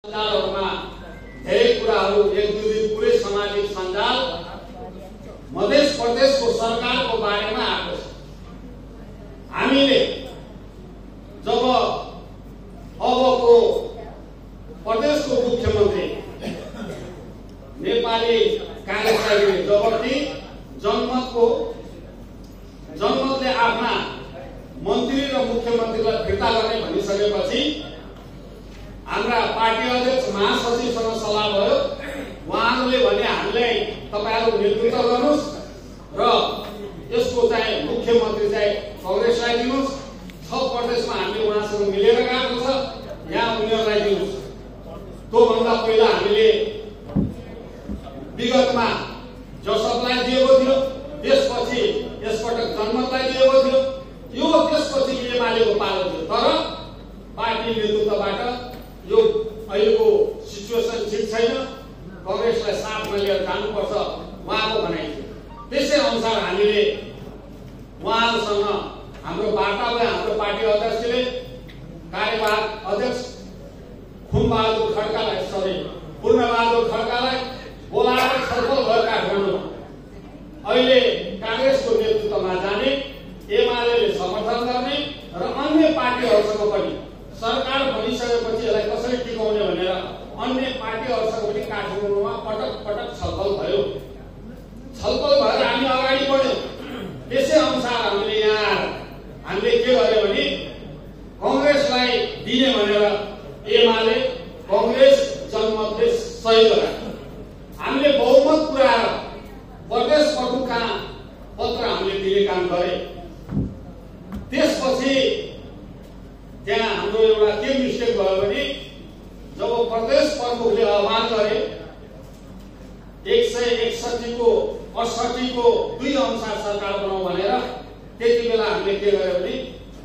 सञ्जालहरुमा धेरै कुराहरु एक दुई दिन पुरै सामाजिक सञ्जाल मध्य प्रदेशको सरकारको बारेमा आएको छ। हामीले जब अबको प्रदेशको मुख्यमन्त्री नेपाली कांग्रेसले जबकि जनमतले आफ्ना मन्त्री र मुख्यमन्त्रीलाई फिर्ता गर्ने भनिसकेपछि हाम्रा पार्टी अध्यक्ष महासचिवसँग सल्लाह भयो। उहाँहरूले भने हामीलाई तपाईहरु नेतृत्व गर्नुस् र यसको चाहिँ मुख्यमन्त्री चाहिँ कांग्रेसलाई दिनुस्। 6 प्रदेशमा हामीले उहाँसँग मिलेर गएको छ, यहाँ उनीहरुलाई दिनुस्। त्यो भन्दा पहिला हामीले विगतमा जसपलाई दिएको थियो, त्यसपछि यसपटक जनमतलाई दिएको थियो, यो त्यसपछि एमालेको पालो थियो। तर पार्टी नेतृत्वबाट यो अहिलेको सिचुएसन ठिक छैन, कांग्रेसलाई साथमा लिएर जानुपर्छ उहाँको भनाइ थियो। त्यसै अनुसार हामीले उहाँसँग हाम्रो वार्ता भयो। हाम्रो पार्टी अध्यक्षले कार्यवाहक अध्यक्ष पूर्णबहादुर खड्कालाई बोलाएर छलफल भयो काठमाडौँमा। अहिले कांग्रेसको नेतृत्वमा जाने, एमालेले समर्थन गर्ने र अन्य पार्टीहरूसँग पनि सरकार बनिसकेपछि यसलाई कसरी टिकाउने भनेर अन्य पार्टीहरूसँग पनि काठमाडौँमा पटक पटक छलफल भयो। छलफल भएर हामी अगाडि बढ्यौं। त्यसै अनुसार हामीले के गर्यो भने कांग्रेसलाई दिने भनेर एमाले कांग्रेस जनमतले सही गरे। हामीले बहुमत पुर्याएर प्रदेश प्रमुखका पत्र हामीले दिने काम गरे। त्यसपछि त्यहाँ हाम्रो एउटा के मिस्टेक भयो भने जब प्रदेश प्रमुखले आह्वान गरे 161 को 68 को 2 अनुसार सरकार बनाऊ भनेर, त्यति बेला हामीले के गर्यो भने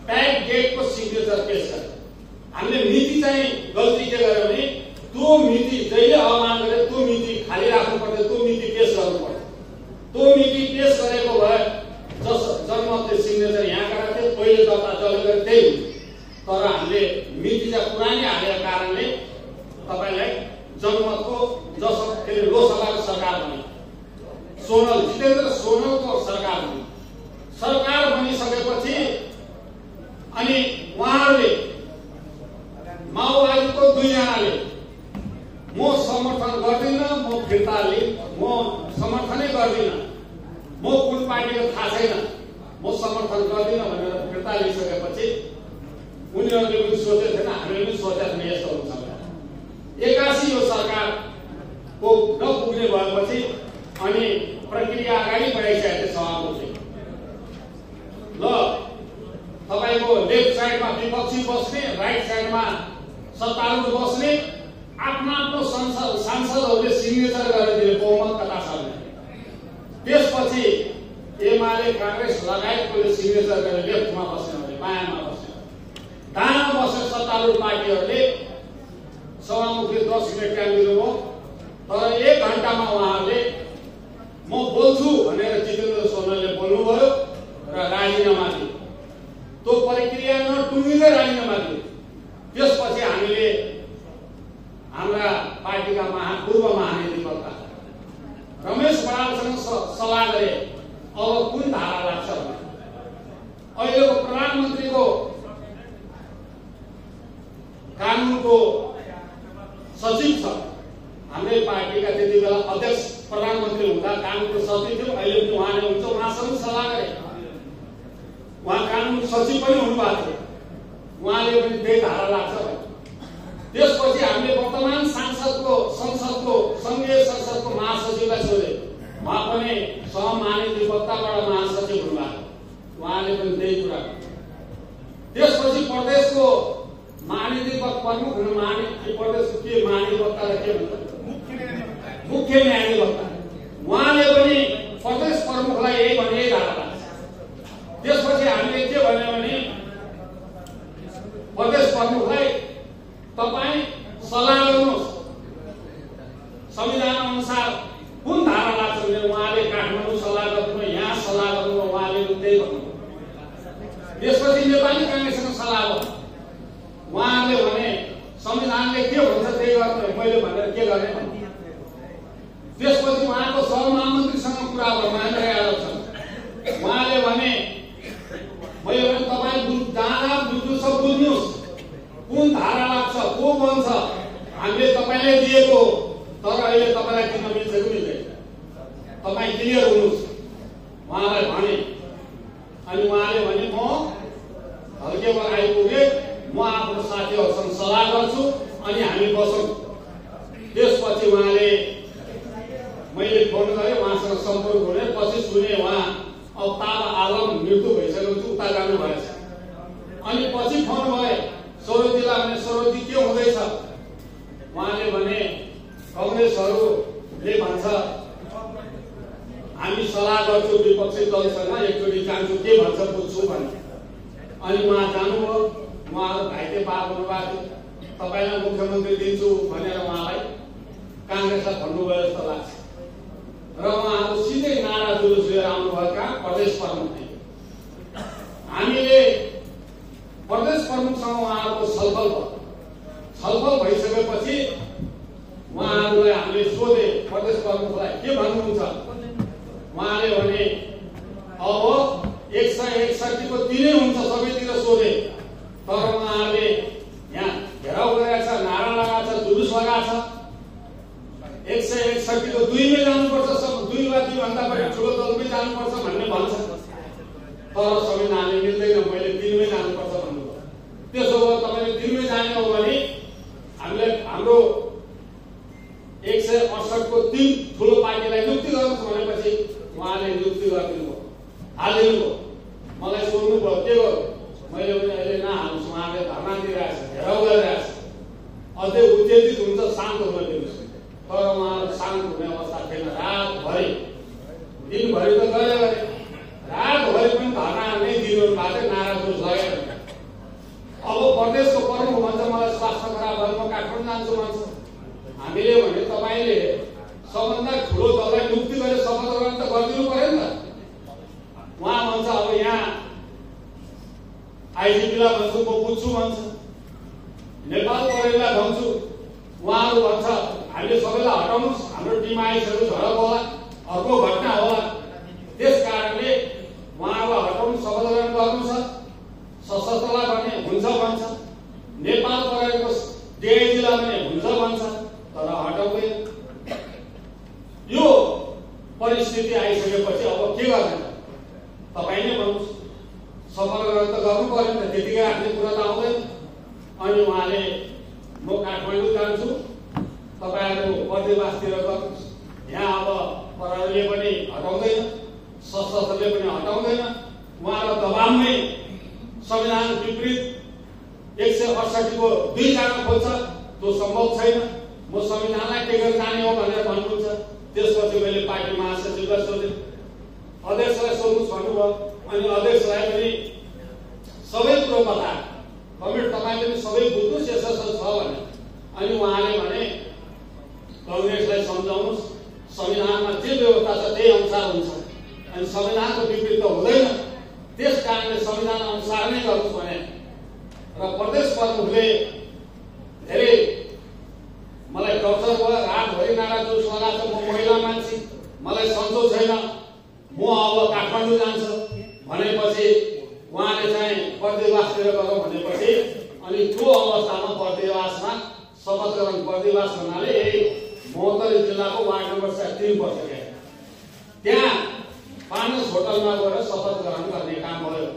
टाइप डेटको सिग्नेचर पेश गर्यो। हामीले मिति चाहिँ गल्ती के गर्यो भने त्यो मिति जहिले आह्वान गरे त्यो मिति खाली राख्नु पर्यो, त्यो मिति पेश गर्नु पर्यो। त्यो मिति पेश गरेको भए जनमतले सिग्नेचर यहाँ गरेको थियो, पहिले दर्ता जसले गरे त्यही हुन्थ्यो। तर हामीले मिति चाहिँ पुरानै हालेको कारणले तपाईलाई जनमतको लोकसभाको सरकार बन्यो। जितेन्द्र सोनलको सरकार बन्यो। सरकार बनिसकेपछि अनि उहाँहरूले माओवादीको 2 जनाले म समर्थन गर्दिन, म फिर्ता म समर्थनै गर्दिन, म कुन पार्टीको थाहा छैन, म समर्थन गर्दिन भनेर फिर्ता लिइसकेपछि उनीहरूले पनि सोचे थिएन, हामीले पनि सोचेका थिएन यस्तो हुन्छ। 81 यो सरकारको नपुग्ने भएपछि अनि प्रक्रिया अगाडि बढाइसकेको थियो सभामुखले। ल तपाईको लेफ्ट साइडमा विपक्षी बस्ने, राइट साइडमा सत्तारूढ बस्ने, आफ्नो सांसदहरूले सिग्नेचर गरिदिए बहुमत कता छ। त्यसपछि एमाले कांग्रेस लगायतकोले सिग्नेचर गरेर लेफ्टमा बस्ने, बायाँमा बस्ने, दायाँमा बस्ने सत्तारूढ पार्टीहरूले सभामुखले 10 मिनट टाइम दिनुभयो। तर 1 घण्टामा उहाँहरूले म बोल्छु भनेर जितेन्द्र सोनलले बोल्नुभयो र राजीनामा दियो। त्यो प्रक्रिया नटुङ्गिँदै राजीनामा दियो। त्यसपछि हामीले हाम्रा पार्टीका पूर्व महानिर्देशक रमेश बरालसँग सल्लाह गरे अब कुन धारा लाग्छ भने। अहिलेको प्रधानमन्त्रीको कानूनको सचिव छ, हाम्रै पार्टीका त्यति बेला अध्यक्ष प्रधानमन्त्री हुँदा कानूनको सचिव थियो, अहिले पनि उहाँले हुन्छ। उहाँसँग सल्लाह गरे, उहाँ कानून सचिव पनि हुनुभएको थियो, उहाँले पनि त्यही धारा लाग्छ। त्यसपछि हामीले वर्तमान संसदको संघीय संसदको महासचिवलाई सोधे, उहाँ पनि सहमहानिर्देशकबाट महासचिव हुनुभएको, उहाँले पनि त्यही कुरा। त्यसपछि प्रदेशको महानिर्देशक प्रमुख हुनु, प्रदेशको के महानिर्देशकता के भन्छ, मुख्य न्यायाधिवक्ता, उहाँले पनि प्रदेश प्रमुखलाई यही भने धारा लाग्छ। त्यसपछि हामीले के भन्यो भने प्रदेश प्रमुखलाई तपाई सल्लाह गर्नुहोस्, संविधान अनुसार कुन धारा लाग्छ भने उहाँले काठमाडौँ सल्लाह गर्नु, यहाँ सल्लाह गर्नु, उहाँले त्यही भन्नु। त्यसपछि नेपाली कांग्रेससँग सल्लाह भयो। उहाँले भने संविधानले के भन्छ त्यही गर्न मैले भनेर के गर्ने भन्नु। त्यसपछि उहाँको सहमन्त्रीसँग कुरा गर्न आइरहेको छ। उहाँले भने मैले भने तपाईँ जहाँ बुझ्नु छ बुझ्नुहोस्, कुन धारा लाग्छ को बन्छ हामीले तपाईँले दिएको, तर अहिले तपाईँलाई दिन मिल्छ कि मिल्दैन तपाईँ क्लियर हुनुहोस् उहाँलाई भने। अनि उहाँले भने म हल्केमा आइपुगे, म आफ्नो साथीहरूसँग सल्लाह गर्छु अनि हामी बसौँ। त्यसपछि उहाँले मैले फोन गरेँ, उहाँसँग सम्पर्क हुने पछि सुने उहाँ अब ताबा आलम मृत्यु भइसकेपछि उता जानु भएछ। अनि पछि फोन भए सरोजीलाई भने सरोजी के हुँदैछ? उहाँले भने कङ्ग्रेसहरूले भन्छ हामी सल्लाह गर्छौँ विपक्षी दलसँग, एकचोटि जान्छु के भन्छ बुझ्छु भने। अनि उहाँ जानुभयो, उहाँहरू घाइते पार हुनुभएको थियो। तपाईँलाई मुख्यमन्त्री दिन्छु भनेर उहाँलाई काङ्ग्रेसलाई भन्नुभयो जस्तो लाग्छ। र उहाँहरू सिधै नारा जुलुस लिएर आउनुभयो कहाँ? प्रदेश प्रमुखले। हामीले प्रदेश प्रमुखसँग उहाँहरूको छलफल भयो। छलफल भइसकेपछि उहाँहरूलाई हामीले सोधे प्रदेश प्रमुखलाई के भन्नुहुन्छ? उहाँले भने अब 161 को 3 हुन्छ सबैतिर सोधे। तर उहाँहरूले यहाँ घेराउ गरेको छ, नारा लगाएको छ, जुलुस लगाएको छ। 161 को 2 मै जानुपर्छ, 2 वा 2 भन्दा बढी ठुलो दलमै जानुपर्छ भन्ने भन्छ। तर संविधानले मिल्दैन, मैले 3 मै जानुपर्छ भन्नुभयो। त्यसो भए तपाईँले 3 मै जाने हो भने हामीले हाम्रो 168 को 3 ठुलो पार्टीलाई नियुक्ति गर्नुहोस् भनेपछि उहाँले नियुक्ति गरिदिनु भयो, हालिदिनु भयो। मलाई सोध्नु भयो के गर्नु? मैले पनि अहिले नहाल्नुहोस्, उहाँले धर्ना दिइरहेछ, घेराउ गरिरहेछ, अझै उत्तेजित हुन्छ, शान्त हुन दिनुहोस्। तर उहाँहरू शान्त हुने अवस्था थिएन। रातभरि दिनभरि त गरे गरे, रातभरि पनि धर्ना नै दिइरहनु भएको थियो, नारा जुलुस लगेर। अब प्रदेशको प्रमुख भन्छ मलाई स्वास्थ्य खराब भयो, म काठमाडौँ जान्छु भन्छ। हामीले भने तपाईँले सबभन्दा ठुलो दललाई नियुक्ति गरेर शपथ ग्रहण त गरिदिनु पर्यो नि त। उहाँ भन्छ अब यहाँ आइजिपीलाई भन्छु म बुझ्छु भन्छ, नेपाल प्रहरीलाई भन्छु, उहाँहरू भन्छ हामीले सबैलाई हटाउनुहोस्, हाम्रो टिम आइसकेको झडप होला, अर्को घटना होला। त्यस कारणले उहाँहरूलाई हटाउनु, शपथ ग्रहण गर्नु छ। सशस्त्रलाई भने हुन्छ भन्छ, नेपाल प्रहरीको डिआइजीलाई भने हुन्छ भन्छ, तर हटाउँदैन। यो परिस्थिति आइसकेपछि अब के गर्ने? तपाईँ नै भन्नुहोस्। शपथ ग्रहण त गर्नु पर्यो नि त, त्यतिकै राख्ने कुरा त आउँदैन। अनि उहाँले म काठमाडौँ जान्छु, तपाईँहरू बर्दिवासतिर गर्नुहोस्, यहाँ अब प्रहरीले पनि हटाउँदैन, सशस्त्रले पनि हटाउँदैन। उहाँको दबावमै संविधान विपरीत 168 को 2 जान खोज्छ, त्यो सम्भव छैन। म संविधानलाई टेकेर जाने हो भनेर भन्नुहुन्छ। त्यसपछि मैले पार्टी महासचिवलाई सोधेँ, अध्यक्षलाई सोध्नुहोस् भन्नुभयो। अनि अध्यक्षलाई पनि सबै कुरो बताए, कमेन्ट तपाईँले पनि सबै बुझ्नुहोस् यसो छ भने। अनि उहाँले भने कङ्ग्रेसलाई सम्झाउनुहोस्, संविधानमा जे व्यवस्था छ त्यही अनुसार हुन्छ, अनि संविधानको विपरीत त हुँदैन, त्यस कारणले संविधान अनुसार नै गर्नुहोस् भने। र प्रदेश प्रमुखले धेरै मलाई टर्चर भयो, रातभरि नारा जुलुस लगाएको छ, म महिला मान्छे, मलाई सन्चो छैन, म अब काठमाडौँ जान्छु भनेपछि उहाँले चाहिँ बर्दिवासतिर गरौँ भनेपछि अनि त्यो अवस्थामा बर्दिवासमा शपथ ग्रहण, बर्दिवास भन्नाले यही महोत्तरी जिल्लाको वार्ड नम्बर 3 पर्छ। त्यहाँ पानस होटलमा गएर शपथ ग्रहण गर्ने काम भयो।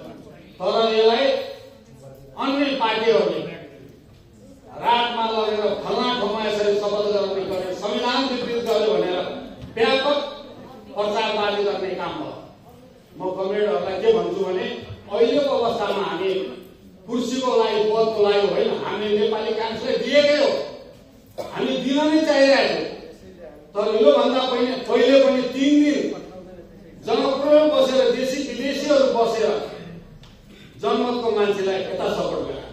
तर यसलाई अन्य पार्टीहरूले रातमा लगेर फलना ठाउँमा यसरी शपथ ग्रहण गरे, संविधान विपरीत गर्यो भनेर व्यापक प्रचारवादी गर्ने काम भयो। म कमरेडहरूलाई के भन्छु भने अहिलेको अवस्थामा हामी कुर्सीको लागि, पदको लागि होइन, हामी नेपाली काङ्ग्रेसले दिएकै हो, हामी दिन नै चाहिरहेको। तर योभन्दा पहिले पनि 3 दिन जनकपुरमा बसेर देशी विदेशीहरू बसेर जनमतको मान्छेलाई यता सपोर्ट गरायो।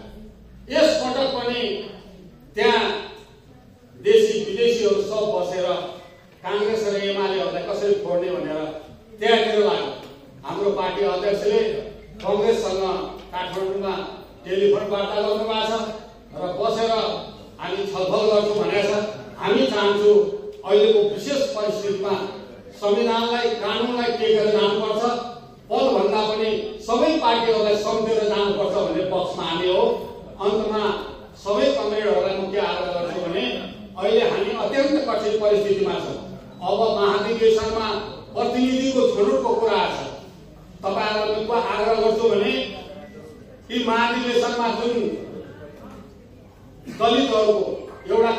यस पटक पनि त्यहाँ देशी विदेशीहरू सब बसेर काङ्ग्रेस र एमालेहरूलाई कसरी फोड्ने भनेर त्यहाँतिर लाग्यो। हाम्रो पार्टी अध्यक्षले कङ्ग्रेससँग काठमाडौँमा टेलिफोन वार्ता गर्नुभएको छ र बसेर हामी छलफल गर्छौँ भनेको छ। हामी चाहन्छौँ अहिलेको विशेष परिस्थितिमा संविधानलाई कानुनलाई टेकेर जानुपर्छ, पदभन्दा पनि सबै पार्टीहरूलाई सम्झेर जानुपर्छ भन्ने पक्षमा हामी हो। अन्तमा सबै कमरेडहरूलाई म के आग्रह गर्छु भने अहिले हामी अत्यन्त कठिन परिस्थितिमा छौँ। अब महाधिवेशनमा प्रतिनिधिको छनौटको कुरा छ। तपाईहरुलाई म आग्रह गर्छु भने यी महाधिवेशनमा जुन दलितहरूको एउटा